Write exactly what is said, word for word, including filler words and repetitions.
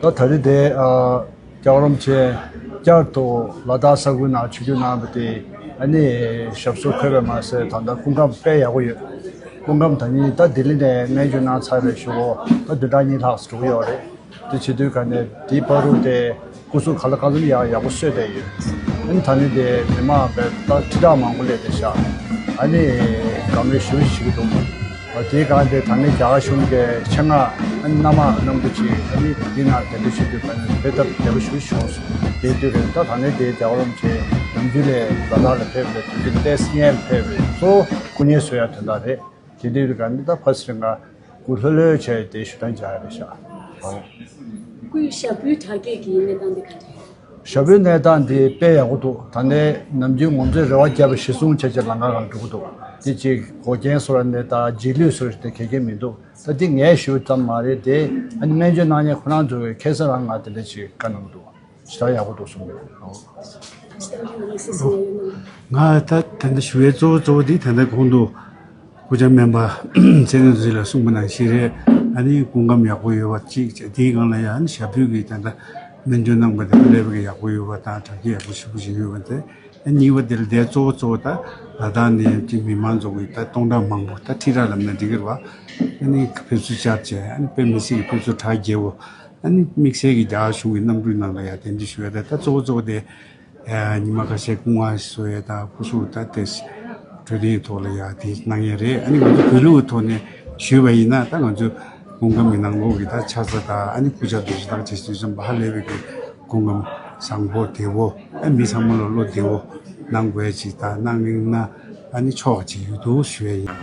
ད་ད་རེས་དེ་ཨ་རྒྱལ་བ་རིན་པོ་ཆེ་བསྐྱར་དུ་ལ་དྭགས་ས་ཁུལ་ནང་ཆིབས་བསྒྱུར་གནང་བ་དེ་ཨ་ནི་ཞབས་སོར་འཁོད་པ་མ་ཟད་ད་ལྟ་སྐུ་ཁམས་དཔེ་ཡག་པོ་ཡོད། སྐུ་ཁམས་ད་ནི་ད་ལྡི་ལི་ནས་སྨན་བཅོས་གནང་ཚར་བའི་གཞུག་གུ་ད་བདུན་ཕྲག་གཉིས་ལྷག་འགྲོ་གི་ཡོད་རེད། དེ་བྱེད་དུས་ག་ནས་དེའི་བར་དུ་དེ་སྐུ་གཟུགས་ག་ལ་གང་འཚམ་ཡག་ཡག་པོ་གསོས་བསྡད་ཡོད། ཨ་ནི་ད་ནི་དེ་མི་མང་བས་ད་ཁྲི་ཕྲག་མང་པོ་སླེབས་བསྡད་ཤག་ཨ་ནི་དགའ་མོས་ཞེ་པོ་ཅིག་བྱེད་ཀྱི་འདུག་ཨ་དེའི་སྒང་དེ་ད་ནི་རྒྱ་གར་གཞུང་གི་ཆེད་མངགས་ཨ་ནི་མནའ་མ་རྣམ་པ་ཅིག་ཨ་ནི་འདི་ནང་གདན་འདྲེན་ཞུ་དུས་ད་ནི་ཕེབས་ཐབས་བདེ་པོ་ཞེ་པོ་བྱུང་སོང་། དེ་དུས་རེད། ད་ད་ནི་དེ་རྒྱལ་བ་རིན་པོ་ཆེ་ནམ་རྒྱུན་ལས་ལ་དྭགས་ལ་ཕེབས་པའི་དུས་དེ་ལྟས་སྔས་ལ་ཕེབས་པའི་གཙོ་བོ་སྐུ་ངལ་གསོ་ཡག་དོན་དག་རེད། དེ་དུས་ཀ་ནི་ད་ཕ་སི་རི་ང་སྐུ་ལྷོད་ལྷོད་བྱས་ཏེ་ཞུ་དང་བྱ་ཡ་རེད་ཤག་སྐུའི་ཞབས་བུའི་དྲག་སྐྱེད་ཀྱི་གནས་སྟངས་དེ་ག་འདྲ་ཡིན། ཞབས་བུའི་གནས་སྟངས་དེ་དཔེ་ཡག་པོ་འདུག་ད་ནས་ནམ་རྒྱུན་ང་ཚོས་རེ་བ་བརྒྱབ་པ་གཞིར་བཟུང་བྱས་བྱས་ལམ་ཁ་སྒང་འགྲོ་གི་འདུག་དེ་ཅིག་འགོག་རྐྱེན་བཟོ་ར་ནས་ད་རྗེས་ལུས་བཟོ་ར་དེ་གལ་ཆེན་མི་འདུག་ད་དེ་ངས་ཞུ་ཙམ་མ་རེད་དེ། ཨ་ནི་སྨན་བཅོས་གནང་མཁན་ཁོ་རང་ཚོ་གིས་ཁ་སང་རང་ང་དེ་འདྲ་ཅིག་བཀའ་གནང་གི་འདུག་ཞེ་དྲག་ཡག་པོ་འདུག་གསུངས་པས། ང་ད་ད་ལྟ་ཞུ་བའི་གཙོ་བོ་གཙོ་བོ་འདི་ད་ལྟ་གོང་དུ་སྐུ་བཅར་སྨན་པ་ཚེ་རིང་རྡོ་རྗེ་ལགས་གསུངས་པ་ནང་བཞིན་རེད། ཨ་ནི་སྐུ་ཁམས་ཡག་པོ་ཡོད་པ་གཅིག་བྱས། དེའི་སྒང་ལ་ཡང་ཨ་ནི་ཞབས་བུ་གི་ད་ལྟ་སྨན་བཅོས་གནང་པ་དེ་ཀླད་པ་གི་ཡག་པོ་ཡོད་པ་དང་དྲག་སྐྱེད་ཡག་པོ་ཞེ་པོ་ཅིག་ཡོད་པ་དེ། ཨ་གཉིས་པ་དེ་ལ་དེ་གཙོ་བོ་གཙོ་བོ་ད་ལ་དྭགས་ནས་ཀྱི་མི་མང་ཚོ་གི་ད་སྟོང་ཕྲག་མང་པོ་ད་ཁྲི་ཕྲག་ལབ་ན་འགྲིག་གི་རེད་བ། ཨ་ནི་ཕེབས་བསུ་བཅར་བྱས། ཨ་ནི་དཔེ་མི་སྲིད་ཀྱི་ཕེབས་བསུ་གྲ་རྒྱས་པོ། ཨ་ནི་དམིགས་བསལ་གྱི་རྒྱ་གར་གཞུང་གི་གནམ་གྲུའི་ནང་ལ་ཡང་གདན་འདྲེན་ཞུ་ཡ་དང་། ད་གཙོ་བོ་གཙོ་བོ་དེ་ཉི་མ་ཁ་ཤས་སྐུ་ངལ་གསོ་ཡ་དང་སྐུ་གཟུགས་ད་དེ་འཕྲོད་བསྟེན་ཐོག་ལ་ཡང་དེ་གནང་ཡ་རེད། ཨ་ནི་ང་ཚོ་བོད་ལུགས་ཀྱི་ཐོག་ནས་ཞུས་པ་ཡིན་ན། ད་ང་ཚོ་སྐུ་ཁམས་ཀྱི་ནང་ལོགས་ཀྱི་ད་ཆ་ཚང་དང་། ཨ་ནི་སྐུ་བཅར་དུ་ཞུ་དག་བྱེད་དུས་ཙམ་པ་ཧ་ལས་པའི་གི་སྐུ་ཁམས་བཟང་པོ་བདེ་བོ། ཨ་མི་ཚང་མ་ལ་བློ་བདེ་བོ་གནང་དགོས་ཅིག་དང་། གནང་ཡིན་ན་ཨ་ནི་ཆོག་ཅིག་ཡོད་འདུག་ཞུ་ཡ་ཡིན།